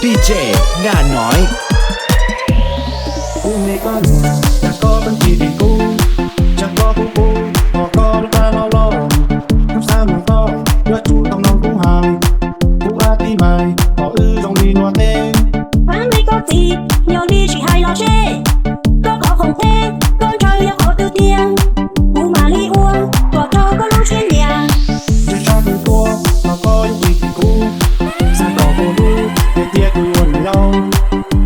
D J Naj Noiv. Kuv me koj niam, cas koj pheej tsis tim kuv, cas koj kuv kuv, hos koj lub plab loj loj, kuv xav mus toj, yuav tsum tau mloog kuv hais, kuv ab tib mais, hos wb zoo li luag teb. Pab me koj txiv, yog li tsis hais los seb, koj qhov khoom teb, koj ntshaw yog qhov twg tiag, kuv mam li ua, kom raug koj lub siab nyiam. Ntshe sab twg tuaj, los koj yeej tsis tim kuv, xav kom kuv hlub, tiag tiag kuv ua niam yau,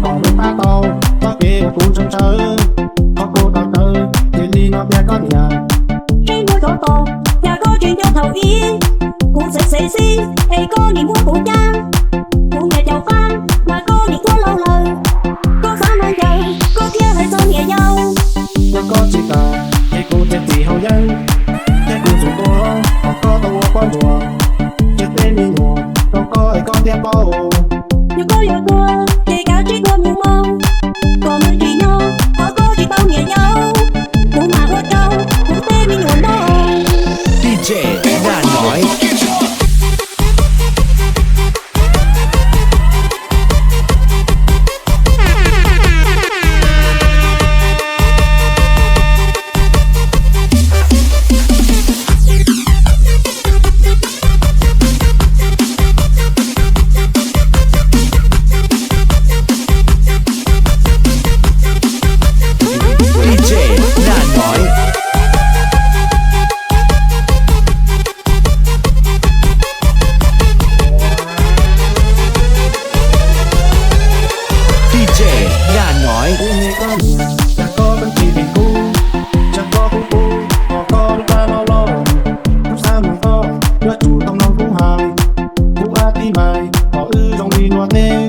kom nws pab tau, txoj kev uas kuv ntshaw ntshaw, qhov kuv tau rawv, cia li no tiag koj niam. Seb muaj tsov tom, cas koj tsis nco thaum ub, kuv xev xev xib, es koj nim muab kuv cab, kuv niam caum qab, mas koj nim tuaj laus lawm, koj xav mas ncaws, koj thiaj hais txog niam yau. Yog koj tsis kam, ces kuv txiav txim haus yeeb, thiab kuv txum tua, hos koj tau ua poj ntsuam, cia tej me nyuam rau koj es koj thiaj paub. Yog koj yuav tuag, ces kav tsij tuag mus moo, kom nws tsim nyog, hos koj tsis tau niam yau, kuv mam ua rau kuv tej me nyuam noj. D J Naj Noiv. D J Naj Noiv. D J Naj Noiv. Kuv me koj niam, cas koj pheej tsis tim kuv, cas koj kuv kuv, hos koj lub plab loj loj, kuv xav mus toj, yuav tsum tau mloog kuv hais, kuv ab tib mais, hos wb zoo li luag teb.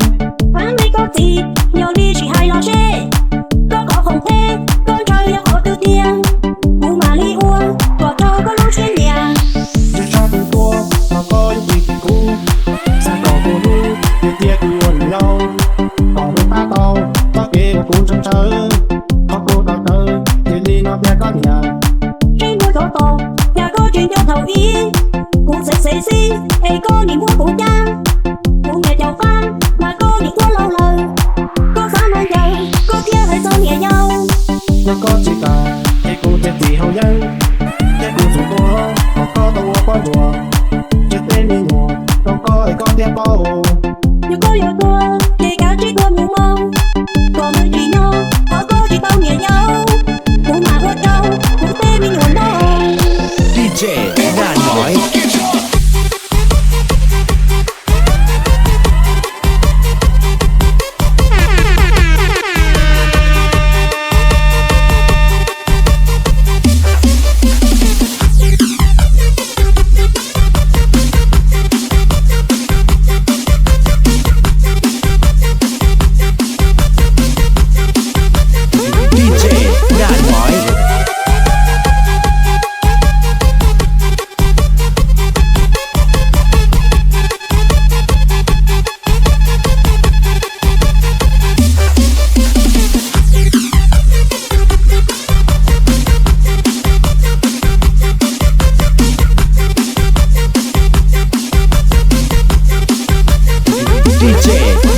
Pab me koj txiv, yog li tsis hais los seb, koj qhov khoom teb, koj ntshaw yog qhov twg tiag, kuv mam li ua, kom raug koj lub siab nyiam. Ntshe sab twg tuaj, los koj yeej tsis tim kuv, xav kom kuv hlub, tiag tiag kuv ua niam yau, kom nws pab tau, txoj kev uas kuv ntshaw ntshaw, qhov kuv tau rawv, cia li no tiag koj niam. Seb muaj tsov tom, cas koj tsis nco thaum ub, kuv xev xev xib, es koj nim muab kuv cab, kuv niam caum qab, mas koj nim tuaj laus lawm, koj xav mas ncaws, koj thiaj hais txog niam yau. Yog koj tsis kam, ces kuv txiav txim haus yeeb, thiab kuv txum tua, hos koj tau ua poj ntsuam, cia tej me nyuam rau koj es koj thiaj paub. Yog koj yuav tuag, ces kav tsij tuag mus moo, kom nws tsim nyog, hos koj tsis tau niam yau, kuv mam ua rau kuv tej me nyuam noj. D J Naj Noiv. D J Naj Noiv. D J